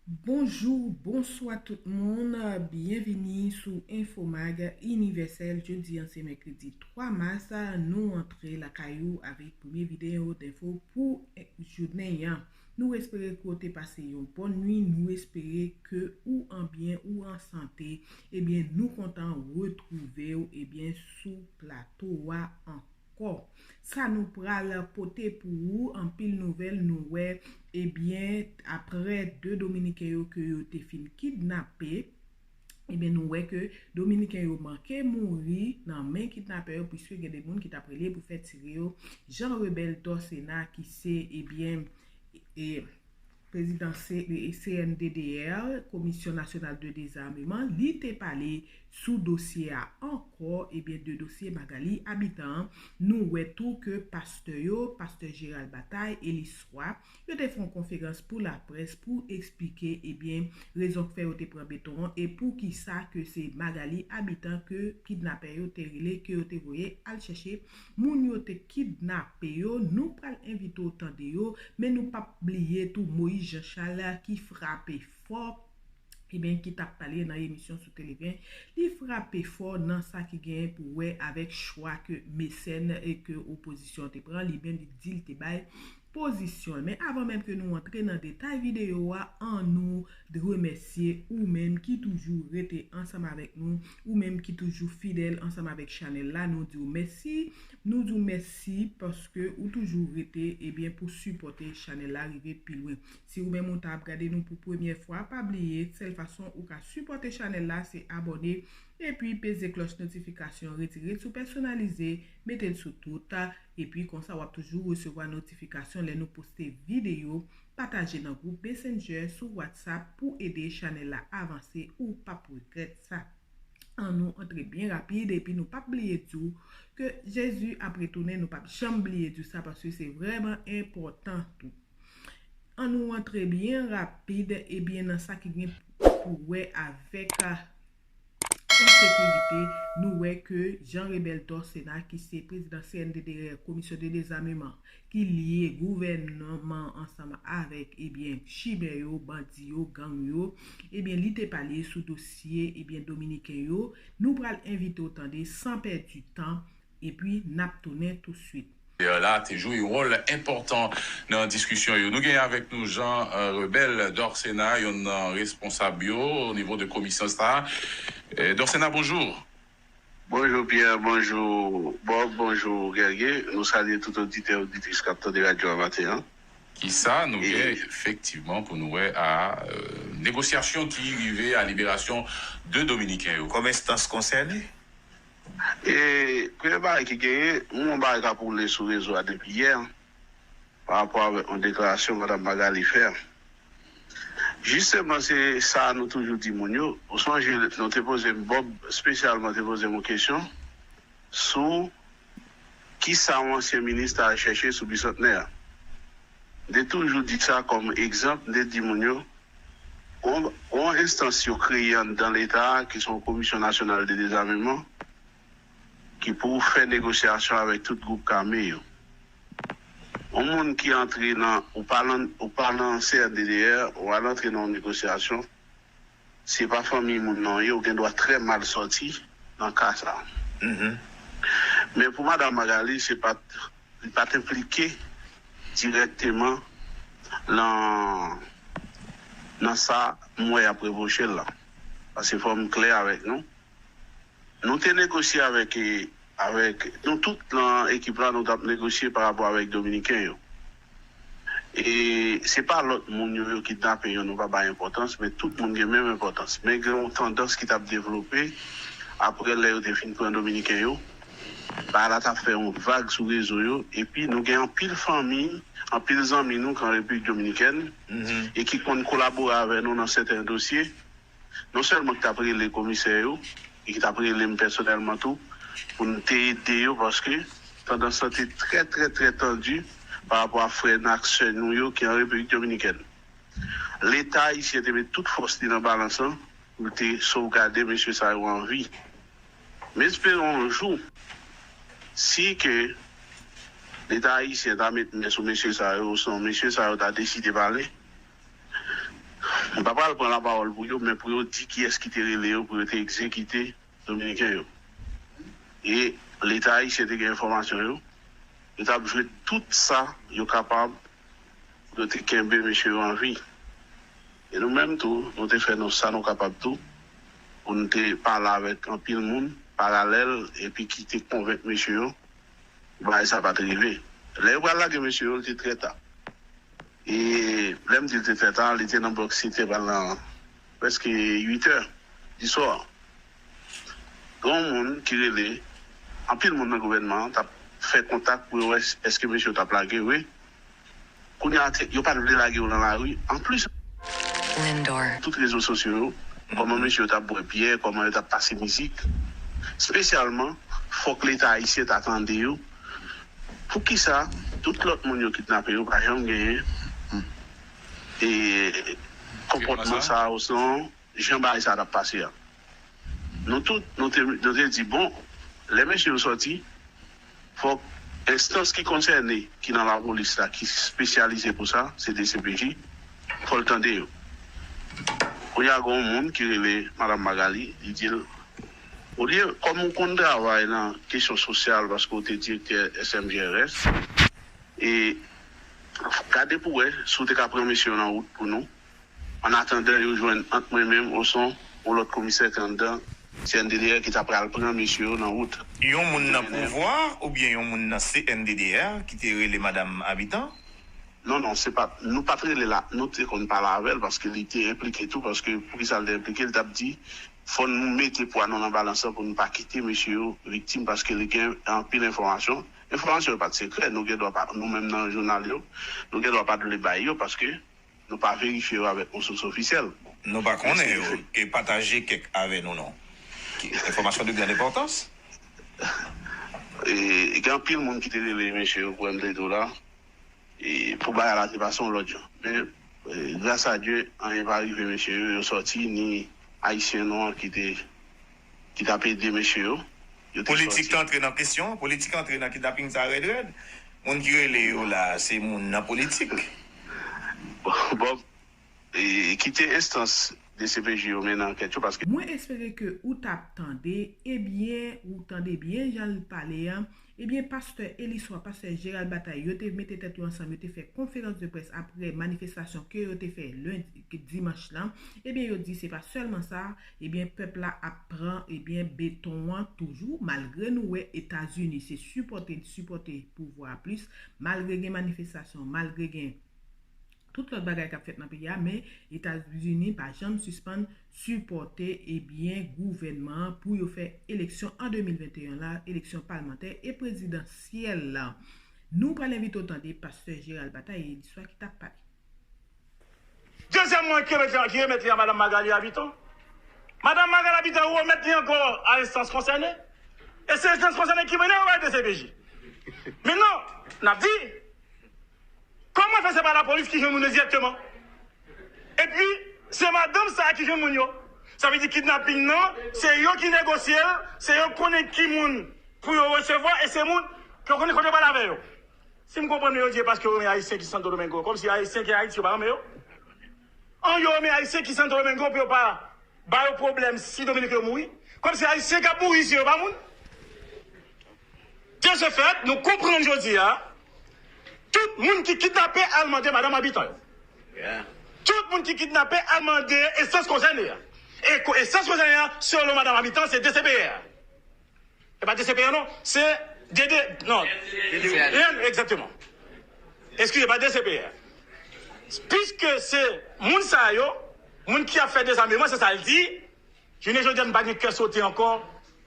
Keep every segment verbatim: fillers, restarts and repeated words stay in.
Bonjou, bonswa tout moun, byenvini sou Infomag Inivèsèl. Jodi a se mèkredi twa mas, nou antre lakay ou avèk premye videyo denfo pou jounen an. Nou espere ke w te pase yon bòn nwi, nou espere ke ou anbyen, ou an sante. Ebyen, nou kontan retwouve w, ebyen, sou plato a ankò. Sa nou pral pote pou ou, anpil nouvèl nou wè, ebyen, aprè de Dominiken yo ke yo te fin kidnape, ebyen, nou wè ke Dominiken yo manke mouri nan men kidnapè yo, piske gen de moun ki t ap rele pou fè tire yo, Jean Rebel Dorcena, ki se, ebyen, e, prezidan C-, C N D D R, Commission Nationale de Désarmement, li te pale sou dosye a ankò, ebyen, de dosye Magalie Habitant an. Nou wè tou ke pastè yo, pastè Gérald Bataille, Elie Soie, yo te fè yon konferans pou laprès pou eksplike, ebyen, rezon k fè yo te pran beton an e poukisa ke se Magalie Habitant ke kidnapè yo te rele, ke yo te voye al chèche moun yo te kidnape yo. Nou pral envite w tande yo, men nou p ap bliye tou Moïse Jean Charles ki frape fò, ebyen, ki t ap pale nan emisyon sou Televen, li frape fò nan sa ki genyen pou wè avèk chwa ke Mecène e ke opozisyon te pran, li menm li di l te bay pozisyon l. Men avan menm ke nou antre nan detay videyo a, ann nou remèsye ou menm ki toujou rete ansanm avèk nou, ou menm ki toujou fidèl ansanm avèk chanèl la. Nou di w mèsi, nou di w mèsi paske ou toujou rete, ebyen, pou sipòte chanèl la rive pi lwen. Si ou menm ou ta ap gade nou pou premyè fwa, pa bliye, sèl fason ou ka sipòte chanèl la, se abòne, epi peze klòch notifikasyon, retire l sou pèsonalize, mete l sou tout, epi konsa w ap toujou resevwa notifikasyon lè nou poste videyo, pataje nan gwoup Messenger, sou WhatsApp pou ede chanèl la avanse, ou p ap regrèt sa. Ann nou antre byen rapid, epi nou p ap bliye di w ke Jezi ap retounen, nou p ap janm bliye di w sa, paske se vrèman enpòtan tou. Ann nou antre byen rapid, ebyen, nan sa ki gen pou wè avèk, a, ensekirite. Nou wè ke Jean Rebel Dorcena, ki se prezidan C N D D R, Commission de Désarmement, ki lye gouvènman ansanm avèk, ebyen, chimè yo, bandi yo, gang yo, ebyen, li te pale sou dosye, ebyen, dominiken yo. Nou pral envite w tande san pèdi tan, epi n ap tounen touswit. La te jwe yon wòl enpòtan nan diskisyon yo. Nou gen avèk nou Jean, euh, Rebel Dorcena, youn nan responsab yo o nivo de komisyon sa. Euh, Dorcena, bonjou. Bonjou Pierre, bonjou Bob, bonjou Guergué. Nou salye tout oditè, oditris k ap tande radyo a maten an. Kisa nou gen efektivman pou nou wè a, euh, negosyasyon ki rive a liberasyon de Dominiken yo? Kòm enstans konsène? E premye bagay ki genyen, yon bagay k ap woule sou rezo a depi yè, pa rapò avèk yon deklarasyon Madanm Magalie fè. Jisteman, se sa nou toujou di moun yo. Ou sonje, nou te poze m, Bob espesyalman te poze m yon kesyon sou kisa yon ansyen minis ta al chèche sou Bisantnè a. M te toujou di sa kòm egzanp, m te di moun yo, yon, yon enstans yo kreye anndan Leta a, ki se yon Komisyon Nasyonal de Dezameman, ki pou fè negosyasyon avèk tout gwoup k ame yo. Yon moun ki antre nan, ou pa nan, ou pa nan C N D D R, ou al antre nan yon negosyasyon, se pa fanmi moun nan w ye, ou gen dwa trè mal sòti nan ka sa a. Men pou Madanm Magalie, se pa t, li pa t enplike dirèkteman nan, nan sa m wè y ap repwoche l la. Paske fò m klè avèk nou. Nou te negosye avèk, e, avèk, nou tout nan ekip la, nou t ap negosye pa rapò avèk Dominiken yo. E se pa lòt moun yo, yo kidnape yo, nou pa bay enpòtans, men tout moun gen menm enpòtans. Men gen yon tandans ki t ap devlope aprè lè yo te fin pran Dominiken yo. Bagay la t ap fè yon vag sou rezo yo, epi nou gen anpil fanmi, anpil zanmi nou k an Repiblik Dominikèn, e ki konn kolabore avè nou nan sèten dosye. Non sèlman ki t ap rele komisè yo, e ki t ap rele m pèsonèlman tou, pou n te ede yo, paske tandans lan te trè, trè, trè tandi pa rapò a frè n ak sè nou yo ki an Repiblik Dominikèn. Leta ayisyen te met tout fòs li nan balans lan pou l te sovgade mesye sa yo an vi. M espere yon jou, si ke Leta ayisyen ta met men sou mesye sa yo, osnon mesye sa yo ta deside pale, M pa pral pran lapawòl pou yo, men pou yo di kiyès ki te rele yo pou yo te egzekite Dominiken yo. E Leta ayisyen te gen enfòmasyon yo. Yo t ap jwe tout sa yo kapab pou yo te kenbe mesye yo an vi. E nou menm tou, nou te fè nou sa nou kapab tou, pou nou te pale avèk anpil moun paralèl, epi ki te konvenk mesye yo, bagay sa pa t rive. Lè yo pral lage mesye yo, li te trè ta. E lè m di l te trè ta, li te nan bòks, li te pral nan prèske uit è di swa. Gen yon moun ki rele, anpil moun nan gouvènman an t ap fè kontak pou yo wè èske mesye yo t ap lage vre. Kounye a, te- yo pa t vle lage yo nan lari. Anplis, Lindor. Tout rezo sosyo yo, kòman mesye yo t ap bwè byè, kòman yo t ap pase mizik. Espesyalman, fòk Leta ayisyen ta tande yo. Poukisa tout lòt moun yo kidnape yo pa janm genyen e konpòtman sa a, osnon jan bagay sa a t ap pase a? Nou tout, nou te, nou te di, bon, lè mesye yo sòti, fòk enstans ki konsène, ki nan lapolis la, ki espesyalize pou sa, se D C P J, fò l tande yo. Kounye a, gen yon moun ki rele Madanm Magali, li di l, olye, kòm ou konn travay nan kesyon sosyal, paske w te direktè S M G R S, e gade pou wè si w te ka pran mesye yo nan wout pou nou, an atandan yo jwenn ant mwen menm osnon yon lòt komisè ki anndan C N D D R ki ta pral pran mesye yo nan wout. Yon moun nan pouvwa oubyen yon moun nan C N D D R ki te rele madanm Abitan? Non, non, se pa, nou pa t rele la, nou te konn pale avè l paske li te enplike tou, paske poukisa l te enplike, li t ap di, fò nou mete pwa nou nan balans lan pou nou pa kite mesye yo viktim, paske li gen anpil enfòmasyon. Enfòmasyon yo pa t sekrè, nou gen dwa pa, nou menm nan jounal yo, nou gen dwa pa t vle bay yo, paske nou pa verifye yo avèk yon sous ofisyèl. Nou pa konnen yo, e pataje kèk avè nou non. Ki enfòmasyon de grande importance. E gen anpil moun ki te rele mesye yo pou M T T la, e pou bagay la te pase yon lòt jan. Men, e, gras a Dye, anyen pa rive mesye yo, yo sòti, ni Ayisyen nou an ki te, ki t ap ede mesye yo, yo te sòti. Politik te antre nan kesyon, politik antre nan kidnaping sa rèd rèd. Moun ki rele yo la, se moun nan politik. Bon, e, kite enstans D C P J yo mennen ankèt yo, paske Mwen espere ke ou t ap tande, ebyen, ou tande byen jan l pale an. Ebyen, pastè Eliswa, pastè Gérald Bataille, yo te mete tèt yo ansanm, yo te fè konferans de près apre manifestasyon ke yo te fè lendi, dimanch lan. Ebyen, yo di se pa sèlman sa, ebyen, pèp la ap pran, ebyen, beton an toujou, malgre nou wè Etazini se sipòte, sipòte pouvwa a plis, malgre gen manifestasyon, malgre gen tout lòt bagay k ap fèt nan peyi a, men Etazini pa janm sispann sipòte, ebyen, gouvènman an pou yo fè eleksyon an de mil venteyen la, eleksyon palmantè e prezidansyèl la. Nou pral envite w tande pastè Gérald Bataille Eliswa ki t ap pale. Dezyèm mwen ki remèt, ki remèt li a Madanm Magali Abitan. Madanm Magali Abitan remèt li ankò a enstans konsène. E se enstans konsène ki mennen yo bay D C P J. Mentnan, n ap di, kòman fè se pa lapolis ki jwenn moun yo dirèkteman? Epi, se madanm sa a ki jwenn moun yo. Sa vle di kidnaping nan, se yo ki negosye l, se yo k konnen ki moun pou yo resevwa, e se moun ke yo konnen kote yo pral avè yo. Si m konprann byen, yo di e paske yo renmen Ayisyen ki Santo Domingo. Kòmsi Ayisyen ki Ayiti, yo pa renmen yo? An, yo renmen Ayisyen ki Santo Domingo pou yo pa ba yo pwoblèm si Dominiken yo mouri? Kòmsi Ayisyen k ap mouri isi yo pa moun? De ce fait, nou konprann jodi a, tout moun ki kidnape al mande madanm Abitan yo. Tout moun ki kidnape al mande enstans konsène a. E ko-, enstans konsène a, selon madanm Abitan, se D C P R. E pa D C P R non, se D D, non. D D R, egzakteman. Eskize, pa D C P R. Piske se moun sa yo, moun ki ap fè dezameman, se sa l di, jounen jodi a, n pa gen kè sote ankò.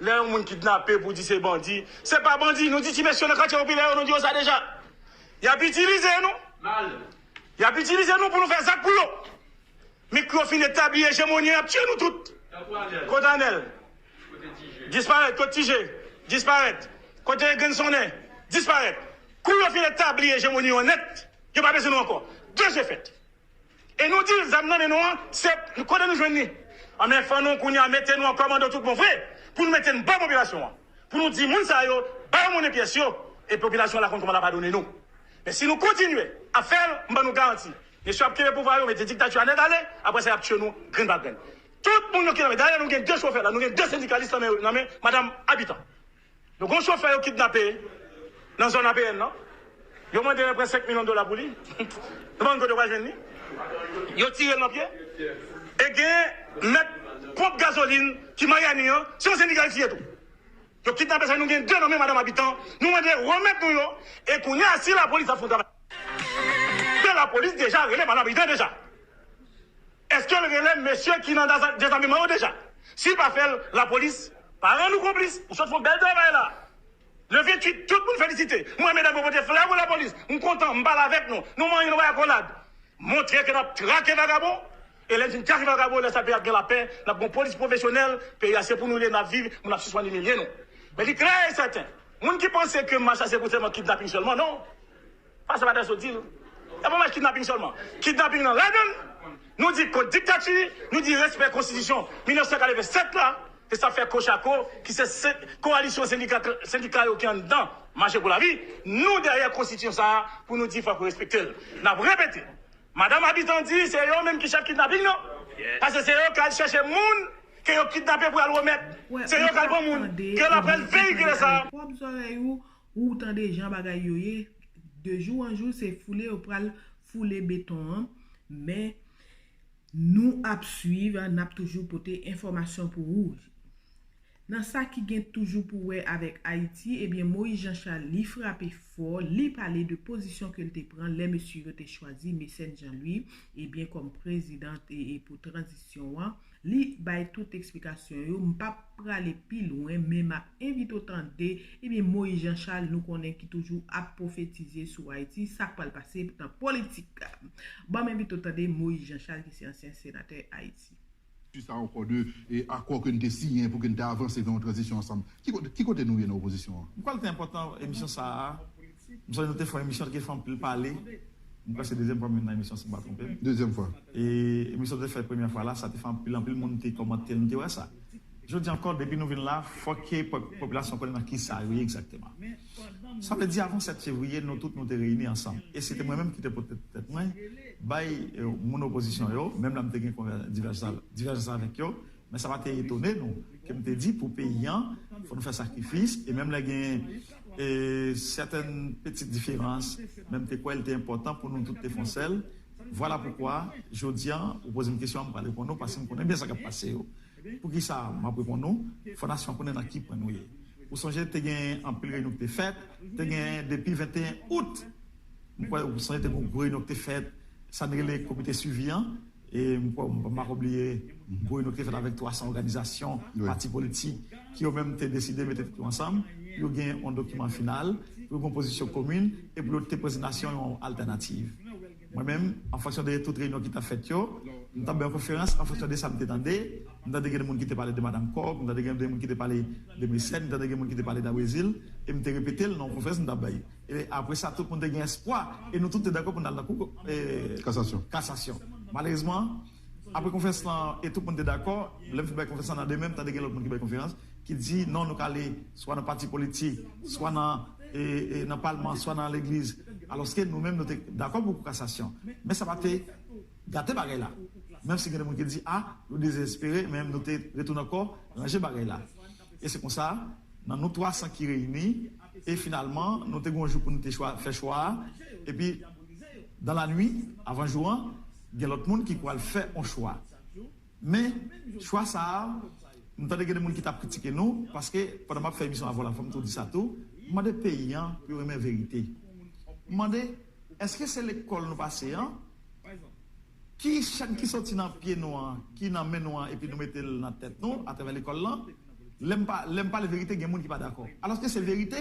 Lè yon moun kidnape pou di se bandi, se pa bandi. Nou di ti mesye nan katye popilè yo, nou di yo sa deja. Y ap itilize nou. Y ap itilize nou pou nou fè zak pou yo. Men kou yo fin etabli ejemoni an, y ap tiye nou tout. Kote Anèl? Disparèt. Kote Tijè? Disparèt. Kote Grenn Sonnen? Disparèt. Kou yo fin etabli ejemoni an nèt, yo pa bezwen nou ankò. De ce fait. E nou di l, zam nan men nou an, se kote nou jwenn li. Anben, fò nou kounye a mete nou an kòmando tout bon vre, pou nou mete n bò popilasyon an. Pou nou di moun sa yo, ba yo monnen pyès yo, e popilasyon an la konn kòman l ap padone nou. Men si nou kontinye ap fè l, m ban nou garanti, Mesye ap kenbe pouvwa yo, mete diktati a nèt ale, apre sa y ap tiye nou grenn pa grenn. Tout moun yo ki nan men, dayè nou gen de chofè la, nou gen de sendikalis nan men, nan men madanm Abitan. Nou gen yon chofè yo kidnape nan zòn A P N nan. Yo mande yo pran senk milyon dola pou li. Nou pa konn kote yo pral jwenn li. Yo tire l nan pye. E gen mèt ponp gazolin ki Mayani an, se yon sendikalis li ye tou. Yo kidnape sa, nou gen de nan men madanm Abitan. Nou mande remèt nou yo. E kounye a, si lapolis ap fè yon travay, ke lapolis deja rele madanm Abitan deja. Èske l rele mesye ki nan daza-, dezameman yo deja? Si l pa fè l, lapolis pa rann nou konplis. Ou sot fè yon bèl travay la. Le venntuit, tout moun felisite. Mwen, medam yo pote flè pou lapolis. M kontan, m pale avèk nou. Nou manyen, nou bay akolad. Montre ke n ap trake vagabon. E lè n fin trake vagabon, lè sa peyi ap gen lapè, n ap gen yon polis pwofesyonèl, peyi a se pou nou li ye, n ap viv, moun ap sispann imilye nou. Men li klè e sèten, moun ki panse ke mach la se pou sèlman kidnaping sèlman, non. Pastè Patèl sot di l. E pa mach kidnaping sèlman. Kidnaping nan ladan l. Nou di kont diktati, nou di respè konstitisyon mil nèf san katrevennsèt la, se sa fè Kochako, ki se, se kowalisyon sendika, sendika yo ki anndan Mache pou Lavi, nou dèyè konstitisyon sa a pou nou di fòk yo respekte l. N ap repete, madanm Abitan di se yo menm ki chèf kidnaping nan. Paske se yo k al chèche moun ke yo kidnape pou al remèt. Se yo k al pran moun ke l ap al veyikile sa. Pwòp zòrèy ou, ou tande jan bagay yo ye. De jou an jou, se foule yo pral foule beton an. Men, nou ap swiv, n ap toujou pote enfòmasyon pou ou. Nan sa ki gen toujou pou wè avèk Ayiti, ebyen, Moïse Jean Charles, li frape fò, li pale de pozisyon ke l te pran lè mesye yo te chwazi Mécène Jean Louis, ebyen, kòm prezidan e, e pou tranzisyon an. Li bay tout eksplikasyon yo. M p ap prale pi lwen, men m ap envite w tande, ebyen, Moïse Jean Charles, nou konnen ki toujou ap pwofetize sou Ayiti, sa k pral pase nan politik. Ban m envite w tande Moïse Jean Charles, ki se ansyen senatè Ayiti. Sou sa ankò de e, akò ke n te siyen pou ke n te avanse nan yon tranzisyon ansanm. Ki kote, ki kote nou ye nan opozisyon an? M kwè l te enpòtan emisyon sa a. M sonje nou te fè yon emisyon ki te fè anpil pale. M kwè se dezyèm fwa m vin nan emisyon, si m pa twonpe m. Dezyèm fwa. E emisyon te fè premyè fwa la, sa te fè anpil, anpil moun te kòmante, m te wè sa. Jodi ankò, depi nou vin la, fòk ke pòp-, popilasyon konnen nan ki sa yo ye egzakteman. Sa vle di, avan sèt fevriye, nou tout nou te reyini ansanm. E se te mwen menm ki te pote tèt mwen bay e, moun opozisyon yo, menm lè m te gen konvè-, divèjans, divèjans avèk yo, men sa pa te etone nou ke m te di pou peyi an, fò nou fè sakrifis, e menm lè gen e, sètèn pitit diferans, men m te kwè l te enpòtan pou nou tout te fè yon sèl. Vwala poukwa, jodi an, ou poze m kesyon an, m pral reponn ou, paske m konnen byen sa k ap pase yo. Poukisa m ap reponn ou? Fò nasyon an konnen nan ki pwen nou ye. Ou sonje te gen anpil reyinyon ki te fèt, te gen depi venteyen out. M kwè ou sonje te gen yon gwo reyinyon ki te fèt, sa n rele komite swivi an. E m kwè, m pa bliye gwo reyinyon ki te fèt avèk twa san òganizasyon, pati politik, ki yo menm te deside mete tèt yo ansanm, pou yo gen yon dokiman final, pou yo gen yon pozisyon komin, e pou yo te prezante nasyon yon altènativ. Mwen menm, an fonksyon de tout reyinyon ki t ap fèt yo, m t ap bay yon konferans an fonksyon de sa m te tande. M tande gen de moun ki te pale de Madanm Kòk, m tande gen de moun ki te pale de Mécène, m tande gen moun ki te pale de Labrézil, e m te repete l nan yon konferans m t ap bay. E apre sa, tout moun te gen espwa, e nou tout te dakò pou n al nan kou, e, kasasyon. Malerezman, apre konferans lan, e tout moun te dakò, lè m fin bay konferans lan nan demen, m tande gen lòt moun ki bay konferans, ki di, non, nou ka ale swa nan pati politik, swa nan, e, e, nan palman, swa nan legliz. Alòske nou menm, nou te dakò pou kou kasasyon. Men sa pa te gate bagay la. Menm si gen de moun ki di, a, nou dezespere, men nou te retounen ankò, ranje bagay la. E se konsa, nan nou twa san ki reyini, e finalman, nou te gen yon jou pou nou te chwa, fè chwa a, epi, dan la nwi, avan jou an, gen lòt moun ki pral fè yon chwa. Men, chwa sa a, m tande gen de moun ki t ap kritike nou, paske pandan m ap fè emisyon avè w la, fò m tou di sa tou, m mande peyi an pou yo renmen verite. M mande, èske se lekòl nou pase an, ki chenn ki soti nan pye nou an, ki nan men nou an, epi nou mete l nan tèt nou, atravè lekòl lan, lè m pa, lè m pale verite, gen moun ki pa dakò. Alòske se verite,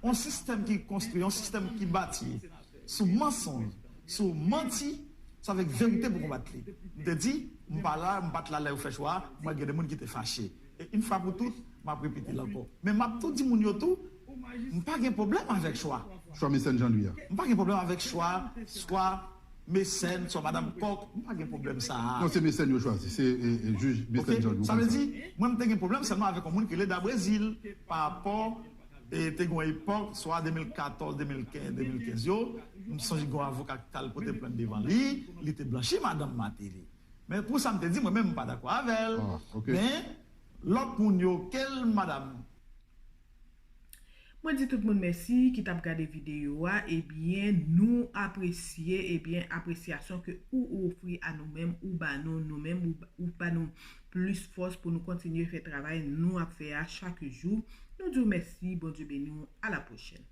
yon sistèm ki konstwi, yon sistèm ki bati sou mansonj, sou manti, se avèk verite pou konbat li. M te di, m pa la, m pa t la lè yo fè chwa a, m wè gen de moun ki te fache. E yon fwa pou tout, m ap repete l ankò. Men m ap tou di moun yo tou, m pa gen pwoblèm avèk chwa. Chwa Mécène Jean Louis a. M pa gen pwoblèm avèk chwa, swa Mécène, swa Madanm Kòk, m pa gen pwoblèm sa a. Non, se Mécène yo chwazi, se e, e, jij Mécène Jean Louis. Sa vle di, mwen m te gen pwoblèm sèlman avèk yon moun ki rele Labrézil, pa rapò e te gen yon epòk, swa de mil katòz, de mil kenz, de mil kenz yo, m sonje gen yon avoka ki t al pote plent devan li, li te blanchi madanm Martelly. Men pou sa m te di, mwen menm m pa dakò avè l. Ah, ok. Men lòt moun yo, ke l madanm Mwen di tout moun mèsi ki t ap gade videyo a. Ebyen, nou apresye, ebyen, apresyasyon ke ou ofri a nou menm, ou ba nou, nou menm, ou, ou ba nou plis fòs pou nou kontinye fè travay nou ap fè a chak jou. Nou di w mèsi, Bondye beni w, a la pwochèn.